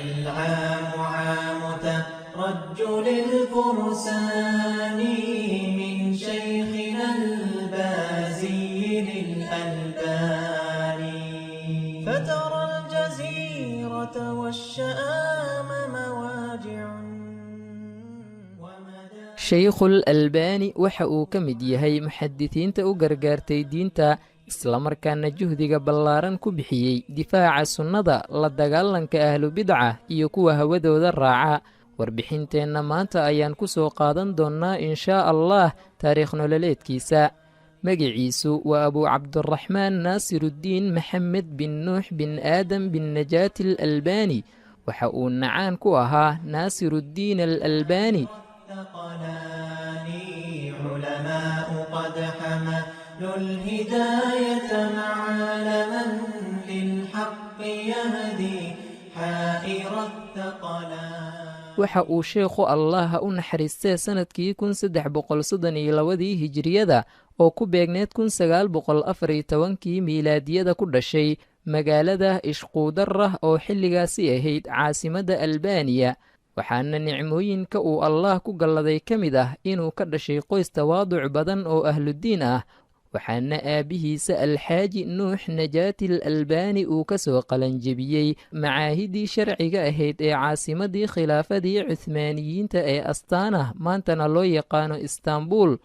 العام عام ترجل الفرسان من شيخنا البازي للألبان. فترى الجزيرة والشآم مواجع. Shaykhul Albaani waxa uu ka mid yahay muxadisiinta u gargaartay diinta, islamarkaana juhdiga ballaaran ku bixiyey difaaca sunnada, la dagaalanka ahlubidca iyo kuwa hawadooda raaca. Warbixinteenna maanta ayaan ku soo qaadan doonnaa, inshaa Allah, taariikh nololeedkiisa. Magiciisu waa Abu Cabduraxmaan Naasiruddiin Maxamed bin Nuux bin Aadam bin Najaati al Albaani. Waxa uu nacaan ku ahaa Naasiruddiin al Albaani. الثقلان علماء قد حملوا الهداية معلما للحق يهدي حائر الثقلان. Waxa uu sheekhu, Allaha u naxariistee, sannadkii 1332-dii hijiriyada oo ku beegneed 1914-kii miilaadiyada ku dhashay magaalada Ishquudarah oo xilligaasi ahayd caasimadda Albaaniya. Waxaana nicmooyinka uu Allaah ku galladay ka mid ah inuu ka dhashay qoys tawaaduc badan oo ahludiin ah. Waxaana aabbihiisa Alxaaji Nuux Najaati al Albaani uu ka soo qalanjebiyey macaahidii sharciga ahayd ee caasimadii khilaafadii Cuhmaaniyiinta ee Astaana, maantana loo yaqaano Istaanbul.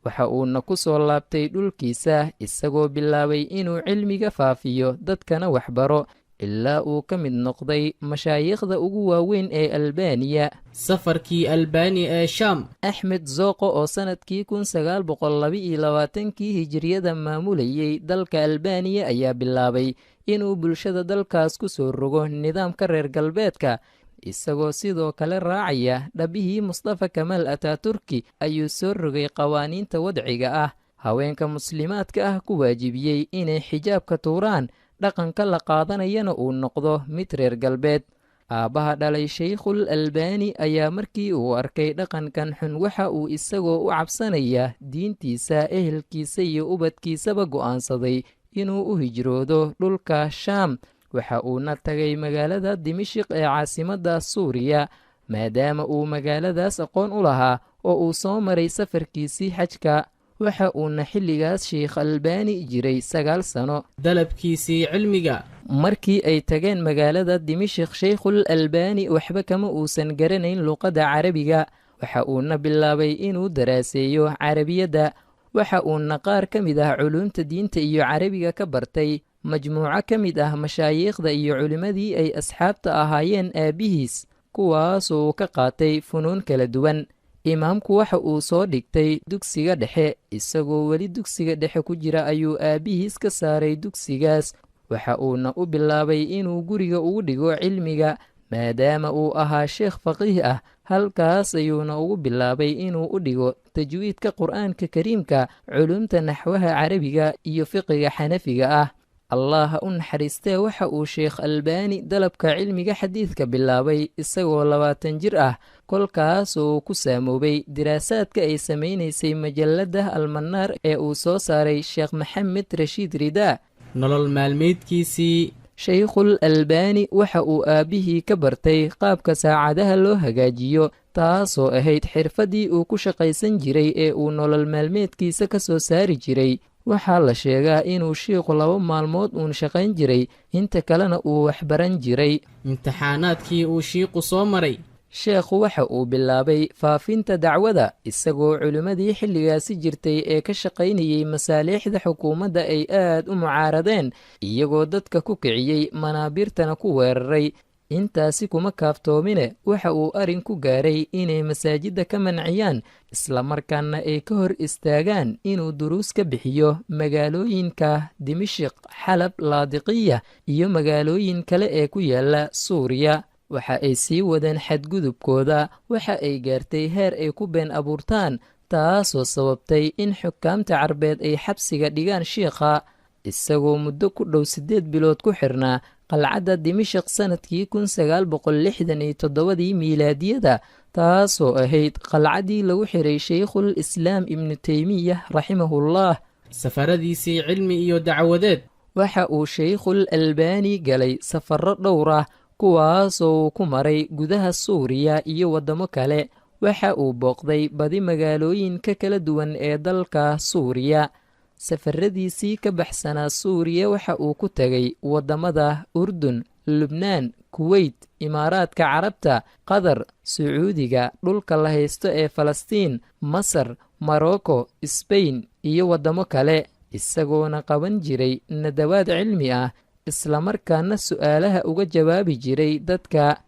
Waxa uuna ku soo laabtay dhulkiisa isagoo bilaabay inuu cilmiga faafiyo, dadkana waxbaro, ilaa uu ka mid noqday mashaayiikhda ugu waaweyn ee Albaaniya. Safarkii Albaani ee Shaam. Axmed Zooqo oo sannadkii 1922-kii hijiriyada maamulayey dalka Albaaniya ayaa bilaabay inuu bulshada dalkaas ku soo rogo nidaamka reer galbeedka, isagoo sidoo kale raacaya dhabihii Mustafa Kamaal Ataaturki. Ayuu soo rogay qawaaniinta wadciga ah, haweenka muslimaadka ah ku waajibiyey inay xijaabka tuuraan, dhaqanka la qaadanayana uu noqdo mid reer galbeed. Aabbaha dhalay Shaykhul Albaani ayaa markii uu arkay dhaqankan xun, waxa uu isagoo u cabsanaya diintiisa, ehelkiisa iyo ubadkiisaba go'aansaday inuu u hijroodo dhulka Shaam. Waxa uuna tagay magaalada Dimishiq ee caasimadda Suuriya, maadaama uu magaaladaas aqoon u lahaa oo uu soo maray safarkiisii xajka. Waxa uuna xilligaas Sheikh Albaani jiray 9 sano. Dalabkiisii cilmiga. Markii ay tageen magaalada Dimishik, Shaykhul Albaani waxba kama uusan garanayn luqadda Carabiga. Waxa uuna bilaabay inuu daraaseeyo Carabiyadda. Waxa uuna qaar ka mid ah culuumta diinta iyo Carabiga ka bartay majmuuco ka mid ah mashaayiikhda iyo culimmadii ay asxaabta ahaayeen aabbihiis, kuwaasoo ka qaatay funuun kala duwan. Imaamku waxa uu soo dhigtay dugsiga dhexe. Isagoo weli dugsiga dhexe ku jira ayuu aabbihiis ka saaray dugsigaas. Waxa uuna u bilaabay inuu guriga ugu dhigo cilmiga, maadaama uu ahaa sheekh faqiih ah. Halkaas ayuuna ugu bilaabay inuu u dhigo tajwiidka Qur'aanka Kariimka, culumta naxwaha Carabiga iyo fiqiga Xanafiga ah. Allah ha u naxariistee, waxa uu Sheekh Albaani dalabka cilmiga xadiidka bilaabay isagoo 20 jir ah, kolkaasoo ku saamoobay diraasaadka ay samaynaysay majalladda Almanaar ee uu soo saaray Sheekh Maxamed Rashiid Ridaa. Nolol maalmeedkiisii. Shaykhul Albaani waxa uu aabbihii ka bartay qaabka saacadaha loo hagaajiyo, taasoo ahayd xirfaddii uu ku shaqaysan jiray ee uu nolol maalmeedkiisa ka soo saari jiray. Waxaa la sheegaa inuu shiikhu 2 maalmood uun shaqayn jiray, inta kalena uu waxbaran jiray. Imtixaanaadkii uu shiiqu soo maray. Sheekhu waxa uu bilaabay faafinta dacwada isagoo culimmadii xilligaasi jirtay ee ka shaqaynayey masaaliixda xukuumadda ay aad u mucaaradeen, iyagoo dadka ku kiciyey, manaabirtana ku weeraray. Intaasi kuma kaaftoomine, waxa uu arrin ku gaaray inay masaajidda ka manciyaan, islamarkaana ay ka hor istaagaan inuu duruus ka bixiyo magaalooyinka Dimishiq, Xalab, Laadiqiya iyo magaalooyin kale ee ku yaala Suuriya. Waxa ay sii wadeen xadgudubkooda. Waxa ay gaartay heer ay ku been abuurtaan, taasoo sababtay in xukaamta Carbeed ay xabsiga dhigaan shiikha, isagoo muddo ku dhow 8 bilood ku xirnaa qalcadda Dimishaq sannadkii 1967-dii miilaadiyada, taasoo ahayd qalcaddii lagu xiray Shaykhul Islaam Ibnu Teymiya, raximahullah. Safaradiisii cilmi iyo dacwadeed. Waxa uu Shaykhul Albaani galay safarro dhowr ah. kuwaasoo uu ku maray gudaha Suuriya iyo waddamo kale. Waxa uu booqday badi magaalooyinka kala duwan ee dalka Suuriya. Safaradiisii ka baxsanaa Suuriya waxa uu ku tegay waddamada Urdun, Lubnaan, Kuweyt, Imaaraadka Carabta, Qatar, Sacuudiga, dhulka la haysto ee Falastiin, Masar, Maroko, Sbain iyo waddamo kale, isagoona qaban jiray nadawaad cilmi ah, islamarkaana su'aalaha uga jawaabi jiray dadka.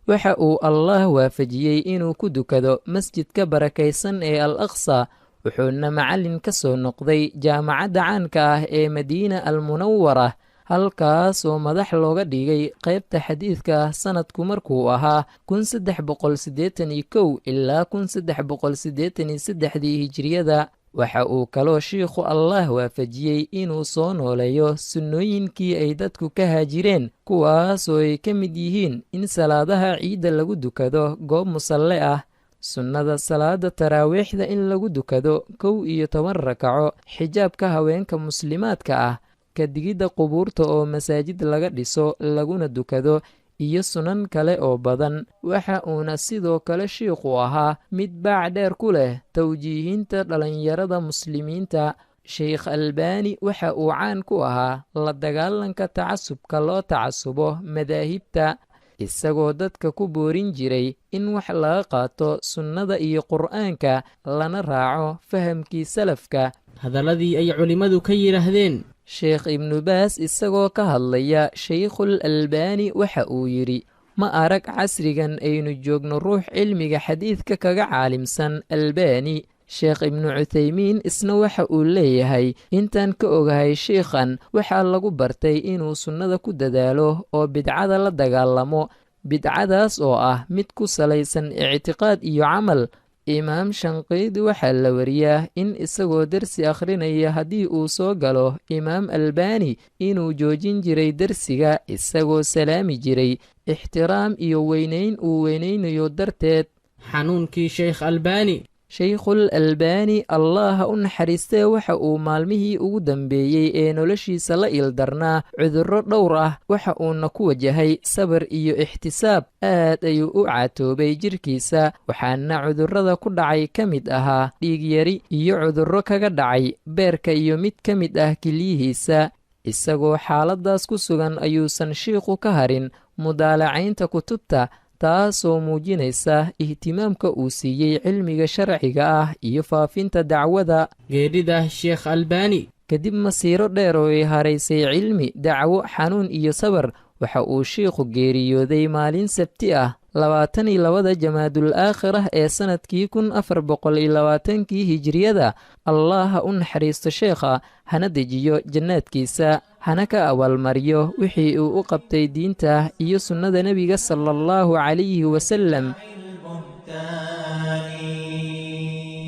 Waxa uu Allah waafajiyey inuu ku dukado masjidka barakaysan ee Al Aqsa, wuxuuna macallin ka soo noqday jaamacadda caanka ah ee Madiina Almunawara, halkaasoo madax looga dhigay qaybta xadiidka sanadku markuu ahaa 1381 ilaa 1383dii hijriyada. Waxa uu kaloo shiikhu Allah waafajiyey inuu soo nooleeyo sunnooyinkii ay dadku ka haajireen, kuwaasoo ay ka mid yihiin in salaadaha ciidda lagu dukado goob musalle ah, sunnada salaada taraawiixda in lagu dukado 11 rakaco, xijaabka haweenka muslimaadka ah, ka digidda qubuurta oo masaajid laga dhiso laguna dukado, iyo sunan kale oo badan. Waxa uuna sidoo kale shiikhu ahaa mid baac dheer ku leh tawjiihinta dhallinyarada muslimiinta. Sheikh Albaani waxa uu caan ku ahaa la dagaalanka tacasubka loo tacasubo madaahibta, isagoo dadka ku boorin jiray in wax laga qaato sunnada iyo Qur'aanka, lana raaco fahamkii salafka. Hadalladii ay culimmadu ka yidhaahdeen. Sheekh Ibnu Baas isagoo ka hadlaya Shaykhul Albaani waxa uu yidhi: ma arag casrigan aynu joogno ruux cilmiga xadiidka kaga caalimsan Albaani. Sheekh Ibnu Cuthaymiin isna waxa uu leeyahay: intaan ka ogahay shiikhan waxaa lagu bartay inuu sunnada ku dadaalo oo bidcada la dagaalamo, bidcadaas oo ah mid ku salaysan ictiqaad iyo camal. Imaam Shanqiidi waxaa la wariyaa in isagoo dersi akhrinaya haddii uu soo galo Imaam Albaani inuu joojin jiray dersiga, isagoo salaami jiray ixtiraam iyo weynayn uu weynaynayo darteed. Xanuunkii Sheekh Albaani. Shaykhul Albaani Allah u naxariistee waxa uu maalmihii ugu dambeeyey ee noloshiisa la ildarnaa cudurro dhowr ah, waxa uuna ku wajahay sabar iyo ixtisaab. Aad ayuu u caatoobay jirkiisa, waxaana cudurrada ku dhacay ka mid ahaa dhiigyari iyo cudurro kaga dhacay beerka iyo mid ka mid ah keliyihiisa. Isagoo xaaladaas ku sugan ayuusan shiikhu ka harin mudaalacaynta kutubta, taasoo muujinaysa ihtimaamka uu siiyey cilmiga sharciga ah iyo faafinta dacwada. Geerida Sheekh Albaani. Kadib masiiro dheer oo ay haraysay cilmi, dacwo, xanuun iyo sabar, waxa uu shiikhu geeriyooday maalin sabti ah, 22da Jamaadul Aakhirah ee sanadkii 1420kii hijriyada. Allah ha u naxariisto sheekha, hana dejiyo jannaadkiisa, hana ka abaalmariyo wixii uu u qabtay diinta iyo sunnada nebiga sala allahu calayhi wasalam.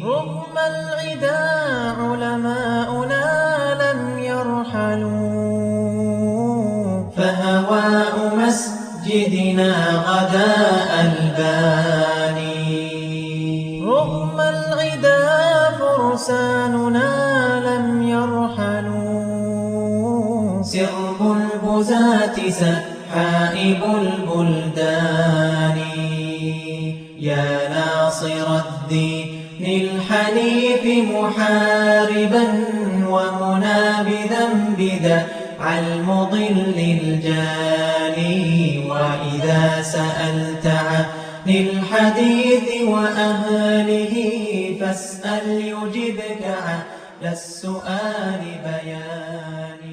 رغم العدا علماؤنا لم يرحلوا، فهواء مسجدنا غدا ألباني. رغم العدا فرساننا لم يرحلوا، سرب البزاة سحائب البلدان. يا ناصر الدين الحنيف محاربا ومنابذا بدع المضل الجاني. وإذا سألت عن الحديث وأهله فاسأل يجبك على السؤال بيان.